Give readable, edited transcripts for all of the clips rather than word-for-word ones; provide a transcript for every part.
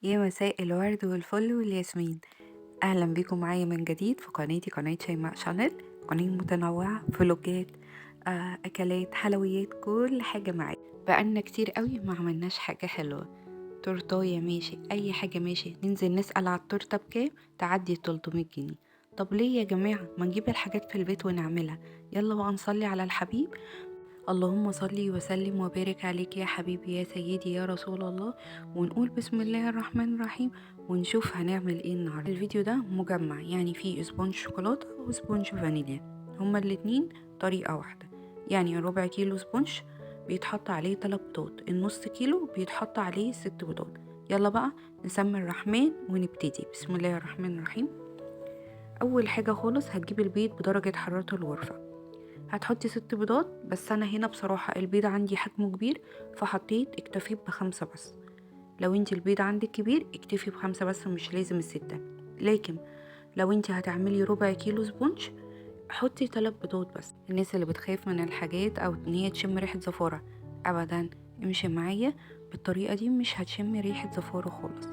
يا مساء الورد والفل والياسمين. اهلا بيكم معايا من جديد في قناتي، قناة شيماء شانل، قناة متنوعة، فلوجات، اكلات، حلويات، كل حاجة معايا. بقالنا كتير قوي ما عملناش حاجة حلوة، تورتايه ماشي، اي حاجة ماشي، ننزل نسأل على التورتة بكام، تعدي 300 جنيه. طب ليه يا جماعة ما نجيب الحاجات في البيت ونعملها؟ يلا بقى نصلي على الحبيب. اللهم صلي وسلم وبارك عليك يا حبيبي يا سيدي يا رسول الله، ونقول بسم الله الرحمن الرحيم ونشوف هنعمل ايه النهارده. الفيديو ده مجمع، يعني فيه sponge شوكولاتة و sponge فانيليا، هما الاتنين طريقه واحدة. يعني ربع كيلو sponge بيتحط عليه 3 بيضات، النص كيلو بيتحط عليه 6 بيضات. يلا بقى نسمي الرحمن ونبتدي. بسم الله الرحمن الرحيم. اول حاجة خالص هتجيب البيض بدرجة حرارة الغرفة، هتحطي 6 بيضات، بس انا هنا بصراحة البيض عندي حجمه كبير فحطيت اكتفيت ب5 بس. لو انتي البيض عندك كبير اكتفي ب5 بس، مش لازم ال6. لكن لو انتي هتعملي ربع كيلو sponge حطي 3 بيضات بس. الناس اللي بتخاف من الحاجات او ان هي تشم ريحه زفاره، ابدا امشي معايا بالطريقة دي، مش هتشمي ريحه زفاره خالص.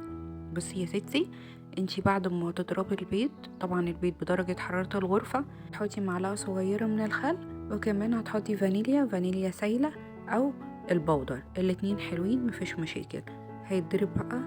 بصي يا ستي، انتي بعد ما تضربي البيض، طبعا البيض بدرجة حرارة الغرفة، تحطي معلقه صغيرة من الخل، وكمان هتحطي فانيليا سايله او ال powder، الاتنين حلوين مفيش مشاكل. هيتضرب بقى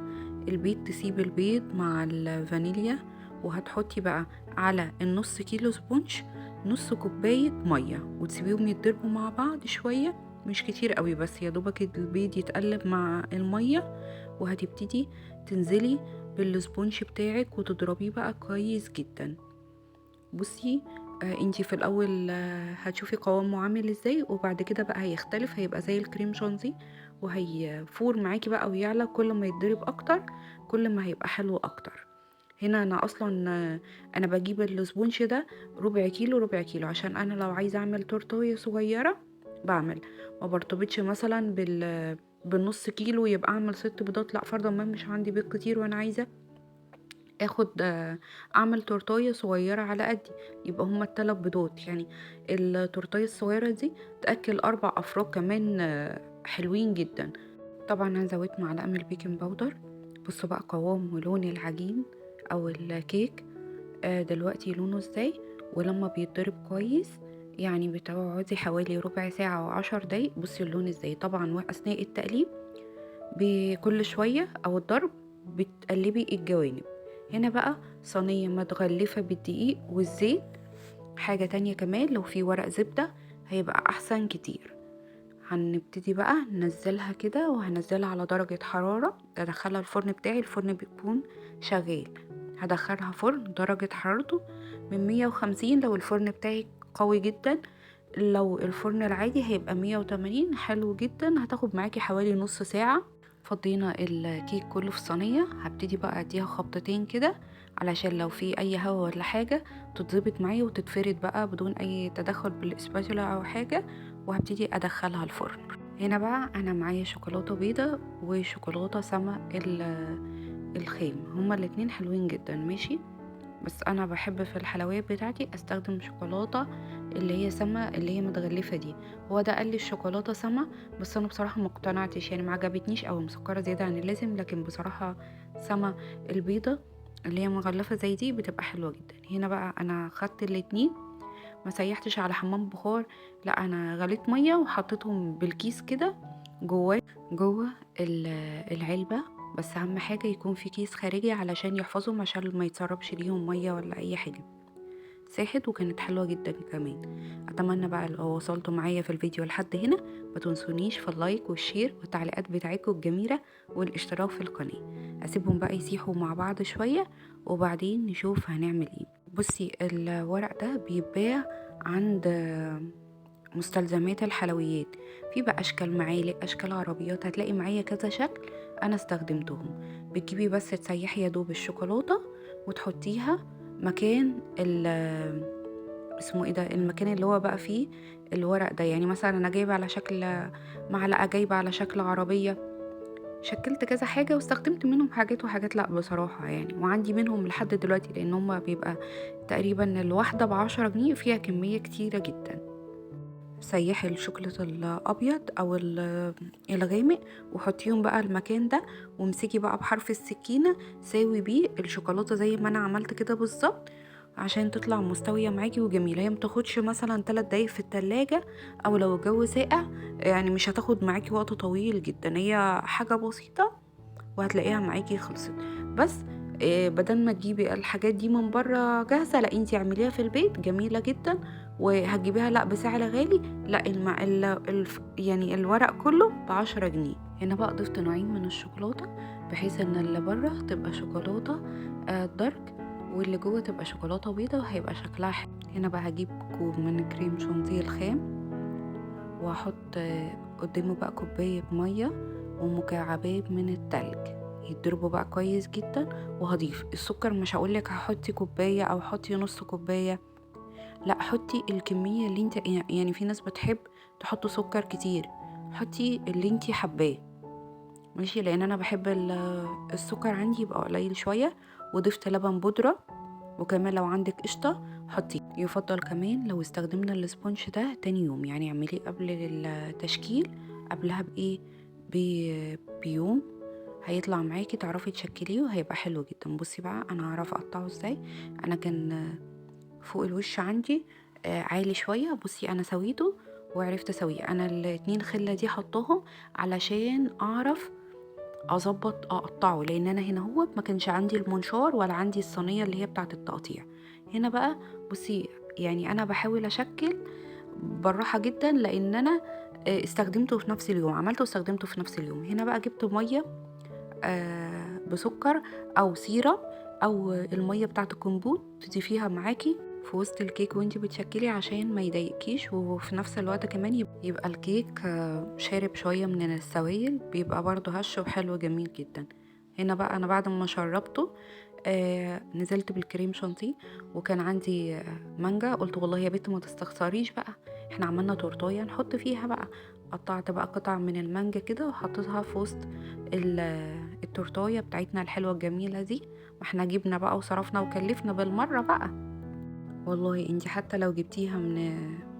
البيض، تسيب البيض مع الفانيليا، وهتحطي بقى على النص كيلو sponge نص كوباية مية، وتسيبيهم يتضربوا مع بعض شوية، مش كتير قوي، بس يا دوبك البيض يتقلب مع المية. وهتبتدي تنزلي بال sponge بتاعك وتضربيه بقى كويس جدا. بصي انتي في الاول هتشوفي قوامه عامل ازاي، وبعد كده بقى هيختلف، هيبقى زي الكريم شانتيه وهيفور معاكي بقى ويعلى. كل ما يتضرب اكتر كل ما هيبقى حلو اكتر. هنا انا اصلا انا بجيب ال sponge ده ربع كيلو ربع كيلو، عشان انا لو عايزه اعمل تورتايه صغيرة بعمل، ما برتبطش مثلا بالنص كيلو يبقى اعمل 6 بيضات، لا فرضا ما مش عندي بيض كتير وانا عايزه اخد اعمل تورتايه صغيرة على قدي، يبقى هما ال3 بيضات. يعني التورتايه الصغيرة دي تاكل 4 افراد كمان، حلوين جدا. طبعا انا زودت معلقه من ال baking powder. بصوا بقى قوام ولون العجين او الكيك دلوقتي لونه ازاي، ولما بيتضرب كويس يعني بتقعدي حوالي ربع ساعة او 10 دقايق، بصي اللون ازاي. طبعا واثناء التقليب بكل شوية او الضرب بتقلبي الجوانب. هنا بقى صينية متغلفه بالدقيق والزيت. حاجة تانية كمان، لو في ورق زبدة هيبقى احسن كتير. هنبتدي بقى ننزلها كده، وهنزلها على درجه حرارة، ادخلها الفرن بتاعي، الفرن بيكون شغال، هدخلها فرن درجه حرارته من 150 لو الفرن بتاعي قوي جدا. لو الفرن العادي هيبقى 180، حلو جدا. هتاخد معاكي حوالي نص ساعة. فضينا الكيك كله في صينية، هبتدي بقى اديها خبطتين كده علشان لو في اي هوا ولا حاجة تتظبط معايا وتتفرد بقى بدون اي تدخل بالاسباتولا او حاجة، وهبتدي ادخلها الفرن. هنا بقى انا معايا شوكولاتة بيضة وشوكولاته سما الخام، هما الاتنين حلوين جدا ماشي، بس انا بحب في الحلويات بتاعتي استخدم شوكولاتة اللي هي سما اللي هي متغلفه دي. هو ده قال لي الشوكولاتة سما، بس انا بصراحة ما اقتنعتش، يعني ما عجبتنيش او مسكره زيادة عن اللازم، لكن بصراحة سما البيضة اللي هي مغلفه زي دي بتبقى حلوة جدا. هنا بقى انا خدت الاتنين، ما سيحتش على حمام بخار، لا انا غليت مية وحطيتهم بالكيس كده جوه العلبة، بس اهم حاجة يكون في كيس خارجي علشان يحفظهم، عشان ما يتسربش ليهم مية ولا اي حاجة. ساحت وكانت حلوة جدا كمان. اتمنى بقى لو وصلتوا معايا في الفيديو لحد هنا ما تنسونيش في ال like وال share والتعليقات بتاعتكم الجميلة والاشتراك في القناة. اسيبهم بقى يسيحوا مع بعض شوية وبعدين نشوف هنعمل ايه. بصي الورق ده بيتباع عند مستلزمات الحلويات، في بقى اشكال معالق، اشكال عربيات، هتلاقي معايا كذا شكل انا استخدمتهم. بتجيبي بس تسيحي يا دوب الشوكولاتة وتحطيها مكان اسمه ايه ده، المكان اللي هو بقى فيه الورق ده. يعني مثلا انا جايبه على شكل معلقه، جايبه على شكل عربية، شكلت كذا حاجة واستخدمت منهم حاجات وحاجات، لا بصراحة يعني، وعندي منهم لحد دلوقتي، لان هما بيبقى تقريبا الواحدة ب10 جنيه فيها كمية كتيرة جدا. سيحي الشوكولاتة الابيض او الغامق وحطيهم بقى المكان ده، وامسكي بقى بحرف السكينة ساوي بيه الشوكولاتة زي ما انا عملت كده بالظبط، عشان تطلع مستوية معاكي وجميلة. هي متاخدش مثلا 3 دقايق في التلاجة، او لو الجو ساقع يعني مش هتاخد معاكي وقت طويل جدا، هي حاجة بسيطة وهتلاقيها معاكي خلصت. بس بدل ما تجيبي الحاجات دي من بره جاهزة، لا انتي اعمليها في البيت، جميلة جدا، وهتجيبيها لا بسعر غالي، لا يعني الورق كله ب10 جنيه. هنا بقى ضفت نوعين من الشوكولاتة، بحيث ان اللي بره تبقى شوكولاتة dark، واللي جوه تبقى شوكولاتة بيضة، وهيبقى شكلها حلو. هنا بقى هجيب كوب من كريم شانتيه الخام، وهحط قدامه بقى كوباية مية ومكعبات من التلج، يتضربوا بقى كويس جدا. وهضيف السكر، مش هقولك هحطي كوباية او حطي نص كوباية، لا حطي الكمية اللي انت يعني، في ناس بتحب تحط سكر كتير، حطي اللي انت حباه ماشي، لان انا بحب السكر عندي يبقى قليل شوية. وضفت لبن بودره، وكمان لو عندك قشطه حطي. يفضل كمان لو استخدمنا ال sponge ده تاني يوم، يعني اعمليه قبل التشكيل، قبلها بايه بيوم، هيطلع معاكي تعرفي تشكليه وهيبقى حلو جدا. بصي بقى انا هعرف اقطعه ازاي. انا كان فوق الوش عندي عالي شوية، بصي انا سويته وعرفت اسويه. انا الاتنين خله دي حطاهم علشان اعرف اظبط اقطعه، لان انا هنا هو ما كانش عندي المنشار ولا عندي الصينية اللي هي بتاعه التقطيع. هنا بقى بصي يعني انا بحاول اشكل بالراحة جدا، لان انا استخدمته في نفس اليوم، عملته واستخدمته في نفس اليوم. هنا بقى جبت مية بسكر او syrup او المية بتاعه الكمبوت، تضيفيها معاكي في وسط الكيك وانتي بتشكلي عشان ما يضايقكيش، وفي نفس الوقت كمان يبقى الكيك شارب شوية من السوائل، بيبقى برضو هش وحلو جميل جدا. هنا بقى انا بعد ما شربته نزلت بالكريم شانتيه، وكان عندي مانجا، قلت والله يا بنت ما تستخسريش بقى، احنا عملنا تورتايه نحط فيها بقى. قطعت بقى قطع من المانجا كده وحطيتها في وسط التورتايه بتاعتنا الحلوة الجميلة دي. ما احنا جبنا بقى وصرفنا وكلفنا بالمرة بقى. والله انتي حتى لو جبتيها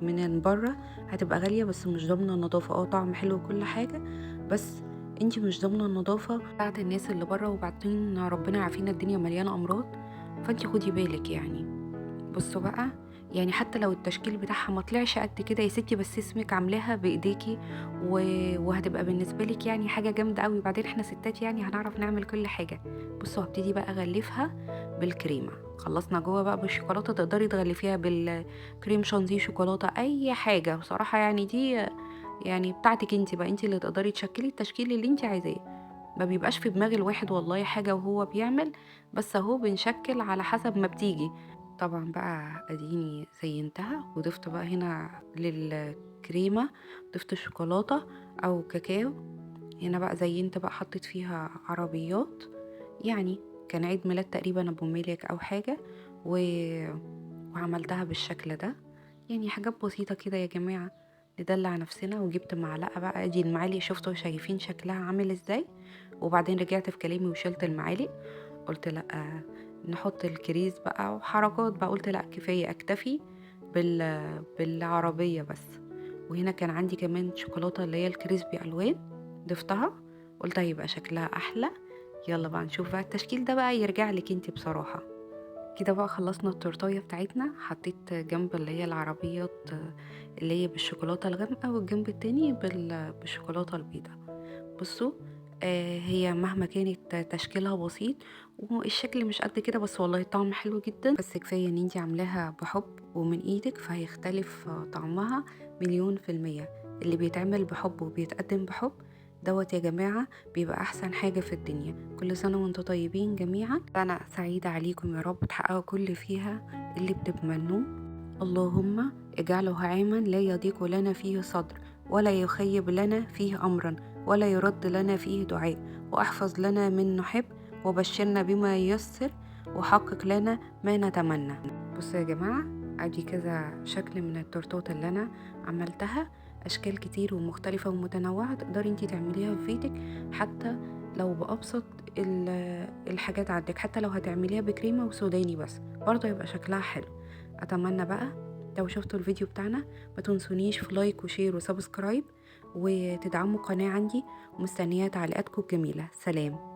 من بره هتبقى غالية، بس مش ضامنه النظافة. طعم حلو وكل حاجة، بس انتي مش ضامنه النظافة بتاعت الناس اللي بره، وبعدين ربنا يعافينا الدنيا مليانة امراض، فانتي خدي بالك يعني. بصوا بقى يعني حتى لو التشكيل بتاعها ما طلعش قد كده يا ستي، بس اسمك عاملاها بايديكي وهتبقى بالنسبة لك يعني حاجة جامدة قوي. بعدين احنا ستات يعني هنعرف نعمل كل حاجة. بصوا هبتدي بقى اغلفها بالكريمه. خلصنا جوه بقى بالشوكولاته، تقدري تغلفيها بالكريم شانتيه، شوكولاتة، اي حاجة بصراحة يعني، دي يعني بتاعتك انت بقى، انت اللي تقدري تشكلي التشكيل اللي انت عايزاه. ما بيبقاش في دماغ الواحد والله حاجة وهو بيعمل، بس اهو بنشكل على حسب ما بتيجي. طبعا بقى اديني زينتها، وضفت بقى هنا للكريمه ضفت شوكولاتة او كاكاو. هنا بقى زينت بقى، حطيت فيها عربيات، يعني كان عيد ميلاد تقريبا ابو مالك او حاجة، وعملتها بالشكل ده. يعني حاجات بسيطة كده يا جماعة ندلع نفسنا. وجبت معلقه بقى، ادي المعالق شفتوا شايفين شكلها عامل ازاي. وبعدين رجعت في كلامي وشلت المعالق، قلت لا نحط الكريز بقى وحركات بقى، قلت لا كفاية اكتفي بالعربية بس. وهنا كان عندي كمان شوكولاتة اللي هي الكريسبي الوان، ضفتها، قلت هيبقى شكلها احلى. يلا بقى نشوف بقى التشكيل ده بقى يرجع لك انتي بصراحة. كده بقى خلصنا التورتايه بتاعتنا. حطيت جنب اللي هي العربيات اللي هي بالشوكولاته الغامقه، والجنب التاني بالشوكولاته البيضاء. بصوا هي مهما كانت تشكيلها بسيط والشكل مش قد كده، بس والله الطعم حلو جدا. بس كفاية ان انتي عاملاها بحب ومن ايدك، فهيختلف طعمها 1,000,000%. اللي بيتعمل بحب وبيتقدم بحب دوت يا جماعة بيبقى احسن حاجة في الدنيا. كل سنة وانتم طيبين جميعا. انا سعيدة عليكم يا رب تحققوا كل فيها اللي بتتمنوه. اللهم اجعله عاما لا يضيق لنا فيه صدر، ولا يخيب لنا فيه امرا، ولا يرد لنا فيه دعاء، واحفظ لنا من نحب، وبشرنا بما ييسر، وحقق لنا ما نتمنى. بصوا يا جماعة ادي كذا شكل من التورتات اللي انا عملتها، اشكال كتير ومختلفة ومتنوعة، تقدري انتي تعمليها في بيتك حتى لو بابسط الحاجات عندك، حتى لو هتعمليها بكريمه وسوداني بس برضه هيبقى شكلها حلو. اتمنى بقى لو شفتوا الفيديو بتاعنا ما تنسونيش في like و share و subscribe، وتدعموا القناة عندي، ومستنية تعليقاتكم الجميلة. سلام.